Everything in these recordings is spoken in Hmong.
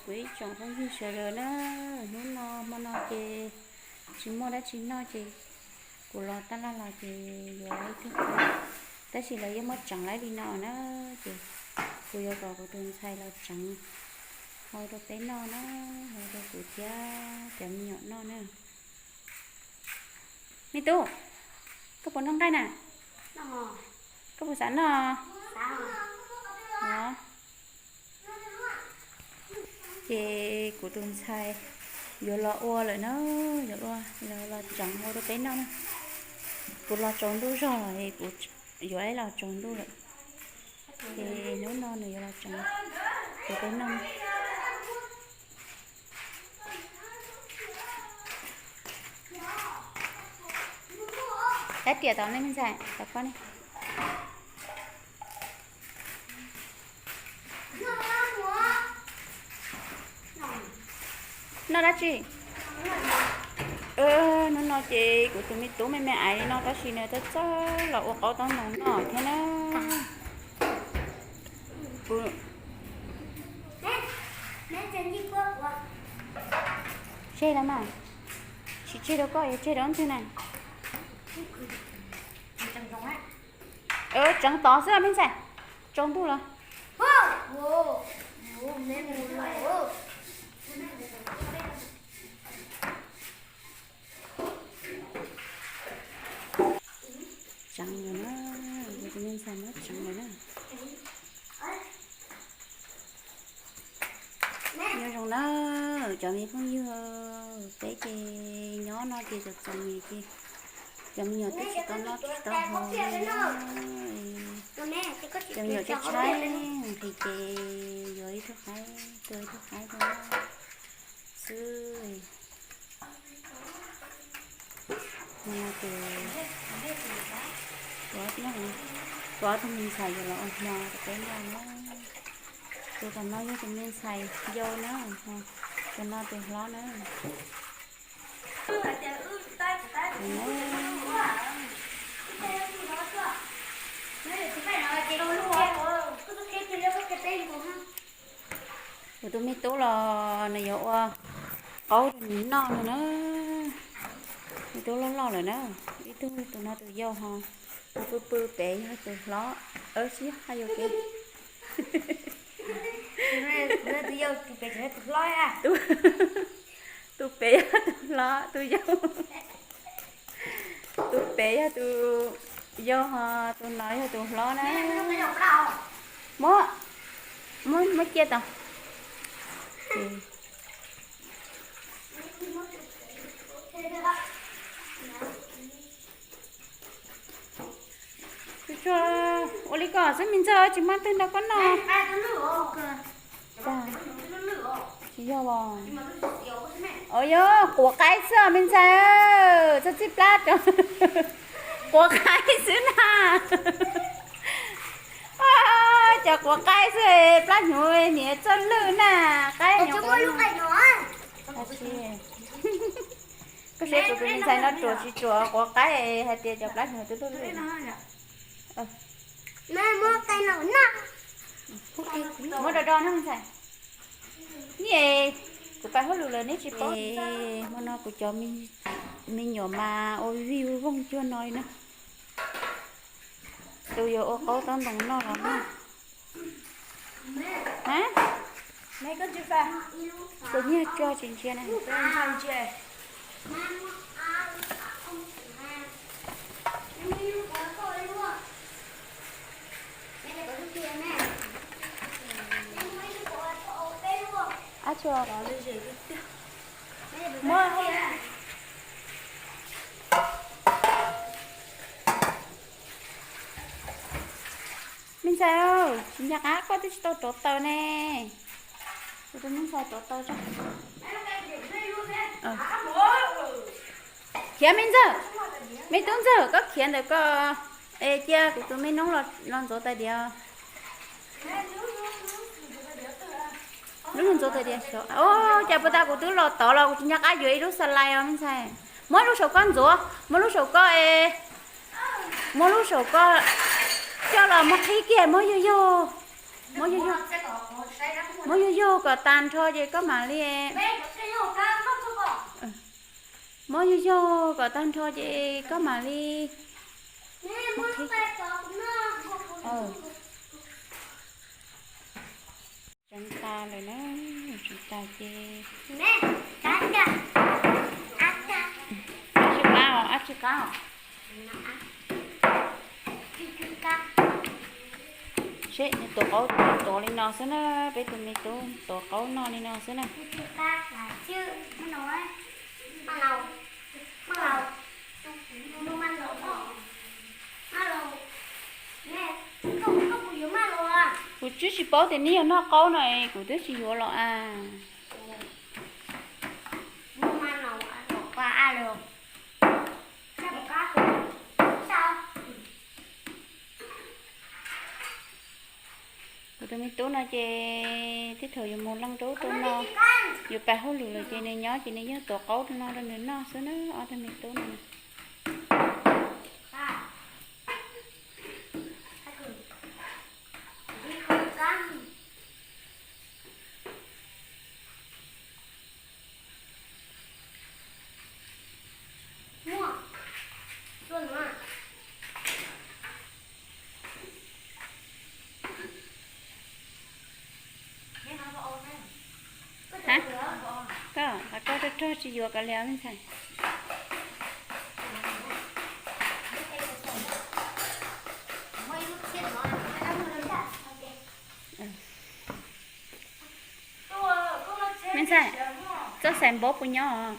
Kuv ib tsoom phooj ywg sawv daws na, hnub no hmo no ces tsis muaj dab tsi noj ces kuv los taj laj los ces yuav ib tug qaib, tab sis lawv yeej muab tseev lawm li no na, ces kuv yuav kom kuv tus ntxhais los tseev hau rau peb noj na, hau rau kuv thiab cov me nyuam noj na. Me tub, koj puas noj nqaij na? Koj puas xav noj? Ces kuv tus ntxhais yuav los ua lawm na, yuav ua, los tseev ua rau peb noj na. Kuv los tsaus ntuj zog los kuv yuav ib los tsaus ntuj lawm, ces hnub no nws yuav los tseev rau peb noj. Tab tias tau nej me ntxhais tau koj ne. Noj dab tsi? Hnub no ces kuv tus me tub me me aiv li no tab sis nws txawj txawj los ua qaub taub ntoos noj thiab na. Tseg los mas, tsis tseg rau koj, yuav tseg rau ntwg na. Tseev tod xwb me ntxhais, tsaus ntuj los. Tseev lawm na, kuv tus me ntxhais muab tseev lawm na. Nyob zoo na cov me phooj ywg, peb ces nyob no ces txom txom nyem ces cov me nyuam twb tsis tau noj tsis tau haus li na. Cov me nyuam tshaib tshaib nqhis ces yuav ib tug qaib, tua ib tug qaib rau xwb. Tus, tus ob tug me ntxhais yuav los ua hmo rau peb noj na. Tus tom no yog tus me ntxhais yau na, tus no tus hlob na. Kuv tus me tub los nws yuav ua qaub rau nws noj no na. Me tub loj loj lawm na, ib tug tus no tus yau ho, tus pw pw pem yog tus hlob, tsis yog, hais yus pem. Tus pem yog tus hlob, tus yau, tus pem yog tus yau ho, tus no yog tus hlob na. Muab, muab, muab cia tau. Tsuag tsuag, ua li ko xwb me ntxhais, tsis muaj twg nrog koj noj. Tsis yog os. Os, yog quav qaib xwb os me ntxhais, txhob txij plab, quav qaib xwb na. Cov quav qaib xwb, plab hnyuv niam txawj lwj na, qaib hnyuv quav. Koj saib kuv tus me ntxhais no ruam tsis ruam, quav qaib hais tias cov plab hnyuv twb lwj lwj. Muab do do no ntxhais. Ni, kuv pais hauj lwm lawm neb tsis paub. Hmo no kuv cov me nyuam mas ua vij ua vooj cuag no li na. Tus yuav ua qaub taub ntoos noj los noj. Tus nyiag tso tsis ntsia na. Ab tsuas, muab. Me ntxhais, tsis nco qab koj twb tsis tau rauv taws ne. Kuv tus me ntxhais rauv taws tso. Khiav me ntxawg, me tub ntxawg, koj khiav ntawm ko es cia kuv tus me noob los ntxuav tais diav. Lub ntxuav tais diav xyov, cas puas tas kuv twb los tod los kuv tsis nco qab yuav ib lub xas lais os me ntxhais. Muab lub saum ko ntxuav, muab lub saum ko es, muab lub saum ko coj los muab qhib kiag, muab yug yug, muab yug yug. Muab yug yug kom tag nrho ces koj mam li. Muab yug yug kom tag nrho ces koj mam li. Tseev tas lawm na, tseev tas ces. Ab tsi qab os, ab tsi qab os. Seb nws tuav qaub, tuav li no xwb na, peb tus me tub tuav qaub noj li no xwb na. Kuv twb tsis paub tias neb yuav noj qaub no es kuv twb tsis yuav los as. Kuv tus me tub no ces tej thaum yuav mus leej rau ub rau no, yuav pais hauj lwm lawm ces nws nyob ces nws yeej tuav qaub rau no rau nws noj xwb na, ob tug me tub no. Hab, koj, koj rog rog tsis yuav koj li me ntxhais. Me ntxhais, txoj xais npaub puas nyob?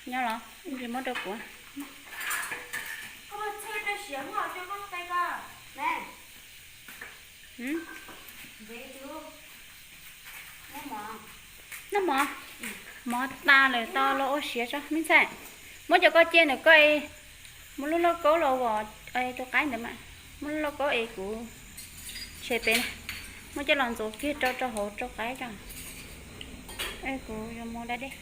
Nyob los tsis muab rau kuv. Noj mov, mov tas lawm tau los ua siav tso me ntxhais. Muab cov koj cia ntawm koj, muab lub lauj kaub los ua, tus qaib ntawd mas, muab lub lauj kaub es kuv tshem pem na, muab coj los ntxuav kiag rau rau hauv rau qaib tso. Kuv yuav mus da dej.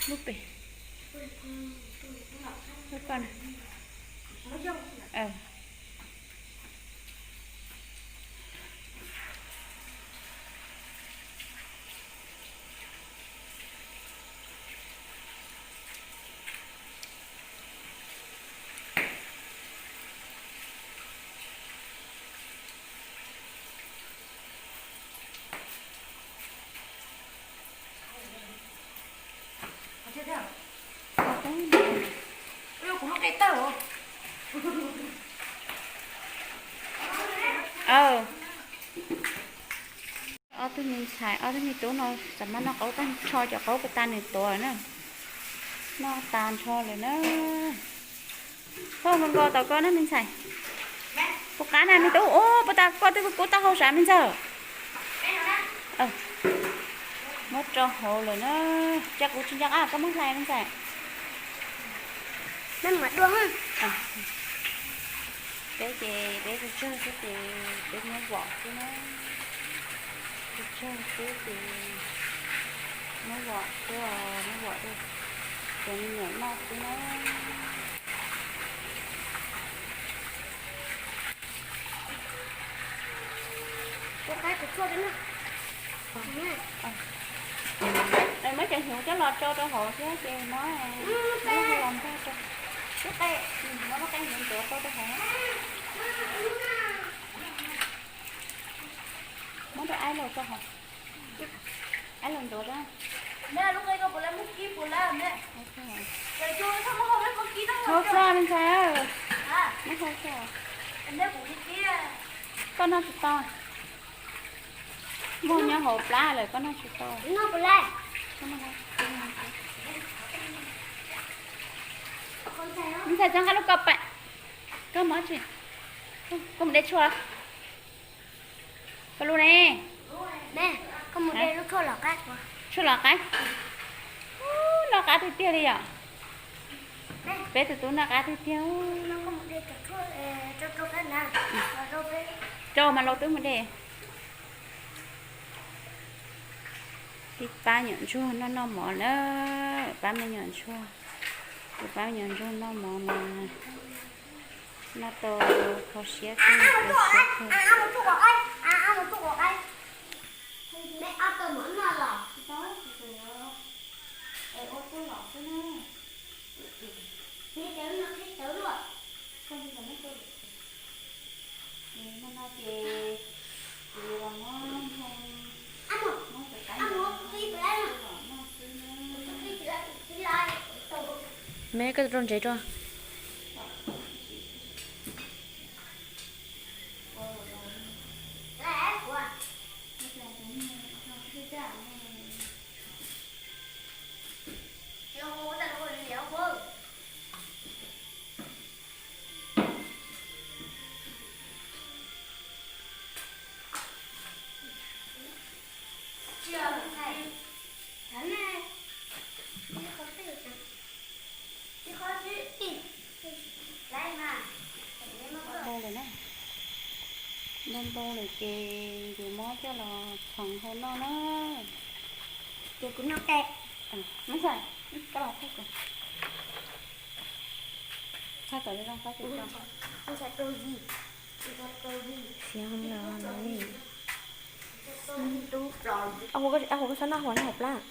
Lub pem, lub koj na. Ob tug me ntxhais, ob tug me tub no txawm mas noj qaub tag nrho, cov qaub puas tas nws tuav na. Noj tas nrho lawm na. Koj nkaus nkaus tau koj na me ntxhais. Puas qab na me tub, ub puas tas koj twb kub taub hau sav me ntxawg. Muab rau hauv lawm na. Cas kuv tsis nco qab koj muab hlais me ntxhais. Peb ces peb pes tsawg xwb ces peb muab vom xwb na. Pes tsawg xwb ces muab vom xwb, muab vom rau cov me nyuam noj xwb na. Muab cov hnyuv coj los rau rau hauv thiab ces muab, muab los ntag rau. Muab lub qe hnyuv ntxuav rau rau hauv. Muab rau aib los rau hauv. Aib los ntxuav rau. Hau txog me ntxhais, muab hau txog. Koj noj tsis tau. Muaj nyob hauv plab lawm koj noj tsis tau. Me ntxhais txhob nqa lub ko pam. Koj mus tsi? Koj mus de tshuaj. Koj lub ne? Tshuaj los qaib. Noj qab tiag tiag li yom. Peb tus tub noj qab tiag tiag. Rau mas laus twb mus de. Peb pab nyuam ntsuag noj noj mov na, pab me nyuam ntsuag. Kuv pab nyob nrog noj mov mas noj tau kho siab kawg, kho siab kawg. Me koj rau ntsev rau. Ntau lawm na, ntau ntau lawm ces yuav muab coj los txhoov hau noj na. Ces kuv noj, thaij kom zoo zoo pab kuv tso. Siab los li. Ab, hu koj txhob noj hauv, noj hauv plab.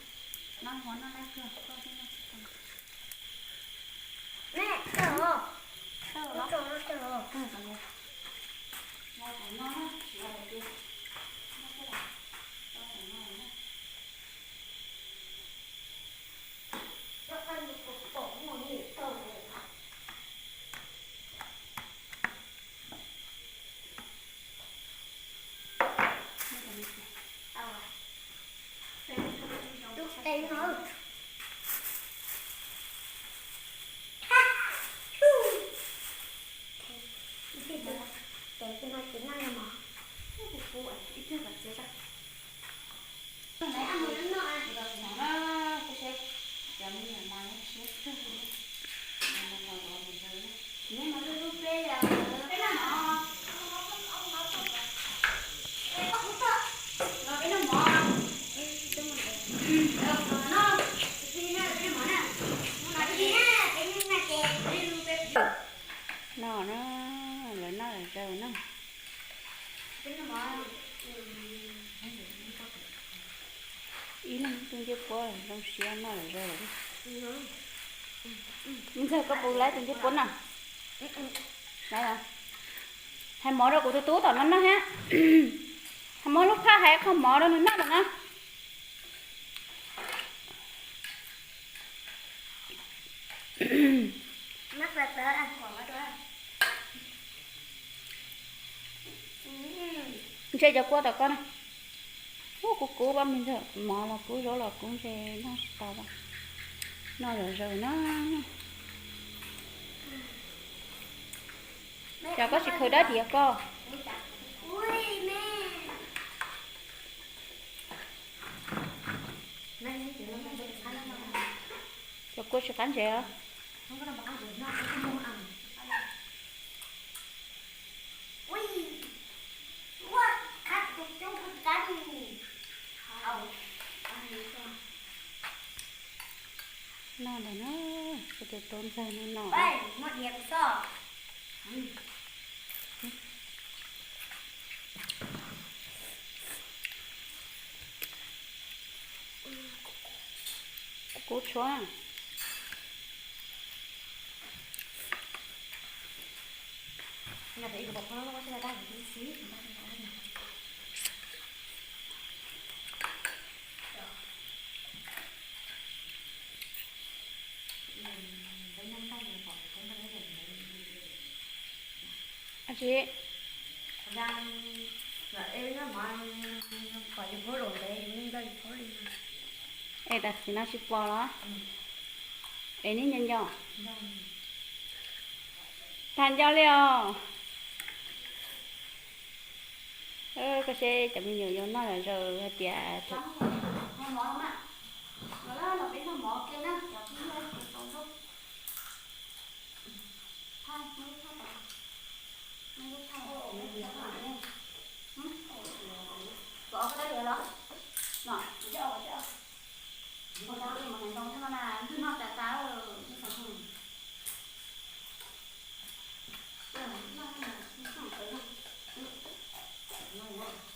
No na, lawv noj lawv zaws na. Ib leeg tus ncej puab zoo siab noj lawm zaws lawm. Me ntxawg, koj puas laib tus ncej puab na? Laib los? Hais mov rau kuv tus tub tom no noj thiab. Hais muab lub phaj hais qhov mov rau nws noj lawm na. Ntshe cov kua tom koj na. Ub, kub kub pab me ntxawg, mov los kub, zaub los kub, ntshe noj tsis tau. Noj zaws zaws na. Cas koj tsis khaws dab diav koj? Cov kua tsis qab ntsev os. Noj ntag na, kuv tus tub ntxawg no noj. Kub tshuab. Ab tsi. Es tam sim no tsis pom los? Es neb nco nco. Tag nco li os. Koj seb cov me nyuam yuav noj lawm zaws hais tias. Ntawm no na, ntws no tas tas, ntws xav hu. Noj mas, noj mas, noj mas.